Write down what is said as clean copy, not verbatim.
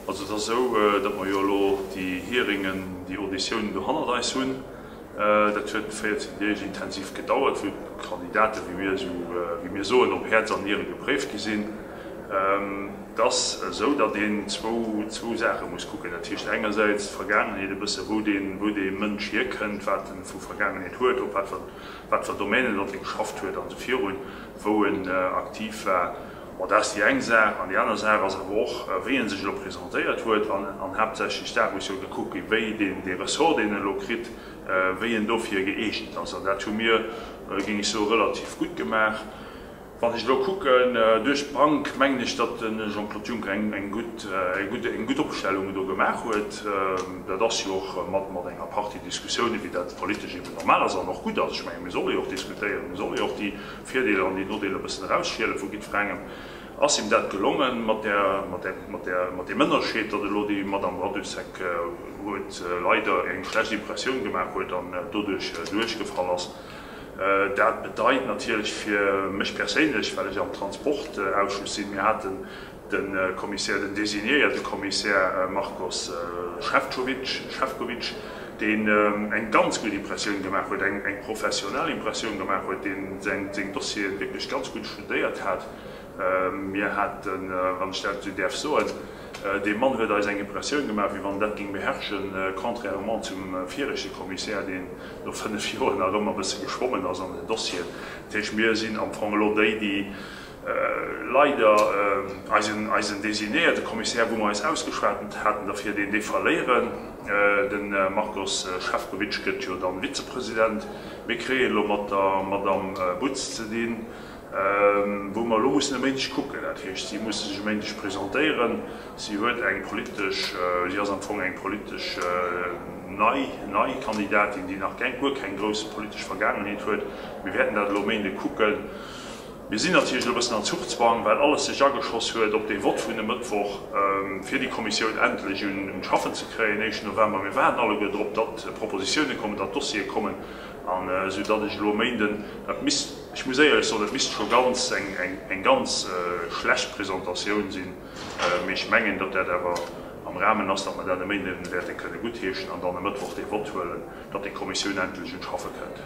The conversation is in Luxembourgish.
Also et ass esou, datt mer jo elo déi Hearingen, déi Auditiounen do hannert eis hunn. Dat huet 14 Deeg intensiv gedauert, wou d'Kandidaten, wéi mir esou, wéi mir soen, op Häerz an Niere gepréift gi sinn. Et ass esou, datt een zwou, zwou Saache muss kucken. Dat heescht engersäits d'Vergaangenheet e bësse, wou deen, wou dee Mënsch hierkënnt, wat en vu Vergaangenheet huet, op wat fir, wat fir Domänen datt e geschafft huet an esou virun, wou en aktiv war. Bon, dat ass déi eng Saach. An déi aner Saach ass awer och, wéi e sech elo presentéiert huet. An haaptsächlech dat muss jo gekuckt ginn, wéi deen, dee Ressort, deen en elo kritt, wéi en dofir gëeegent ass. An dat hu mir, géing ech soen, relativ gutt gemaach. Wann ech elo kucken, duerch d'Bank, mengen ech, datt de Jean-Claude Juncker eng, eng gutt, eng gutt, eng gutt Opstellung do gemaach huet. Dat ass jo och mat, mat enger Partie Diskussiounen, wéi dat politesch eben normal ass an och gutt ass. Ech mengen, mir solle jo och diskutéieren, mir solle jo och déi Virdeeler an déi Nodeeler e bëssen erausschielen vu jiddwerengem. Ass him dat gelongen mat där, mat där, mat där, mat deem Ënnerscheed, datt elo déi Madame Bradussek huet leider eng schlecht Impressioun gemaach huet an doduerch duerchgefall ass. Dat bedeit natierlech fir mech perséinlech, well ech am Transportausschuss sinn, mir haten De Kommissär, den designéierte Kommissär Markos Šefčovič, Šefkovic, deen eng ganz gutt Impressioun gemaach huet, eng professionell Impressioun gemaach huet, deen seng Dossiere wierklech ganz gutt studéiert hat. Mir haten, wann ech dat esou däerf soen, dee Mann huet eis eng Impressioun gemaach, wéi wann en dat géing beherrschen, contrairement zum viregte Kommissär, deen no 5 Joer nach ëmmer e bësse geschwommen ass an den Dossieren. Dat heescht, mir sinn am Fong elo déi, déi Leider eisen eisen designéierte Kommissär, wou mer eis ausgeschwat haten derfir, deen dee verléieren. De Markos Šefčovič gëtt jo dann Vizepresident. Mir kréien elo mat der Madamm Butz ze dinn, wou mer elo mussen e Méindeg kucken. Dat heescht, si muss sech e Méindeg presentéieren. Si huet eng politesch, si ass am Fong eng politesch nei nei Kandidatin, déi nach guer keng grouss politesch Vergaangenheet huet. Mir wäerten dat elo e Méinde kucken. Mir sinn natierlech elo e bëssen an Zuchzwang, well alles sech ageschoss huet op dee Vott vun e Mëttwoch, fir déi Kommissioun endlech un d'Schaffen ze kréien, éischten November. Mir waarden alleguer drop, datt Propositiounen kommen, datt Dossiere kommen, an esou datt ech elo e Méinden, dat misst, ech muss éierlech soen, dat misst scho ganz eng ganz schlecht Presentatioun sinn, mee ech mengen, datt dat awer am Rahmen ass, datt mer dat e Méinden wäerte kënne guttheeschen an dann e Mëttwoch dee Vott huelen, datt déi Kommissioun endlech un d'Schaffe kënnt.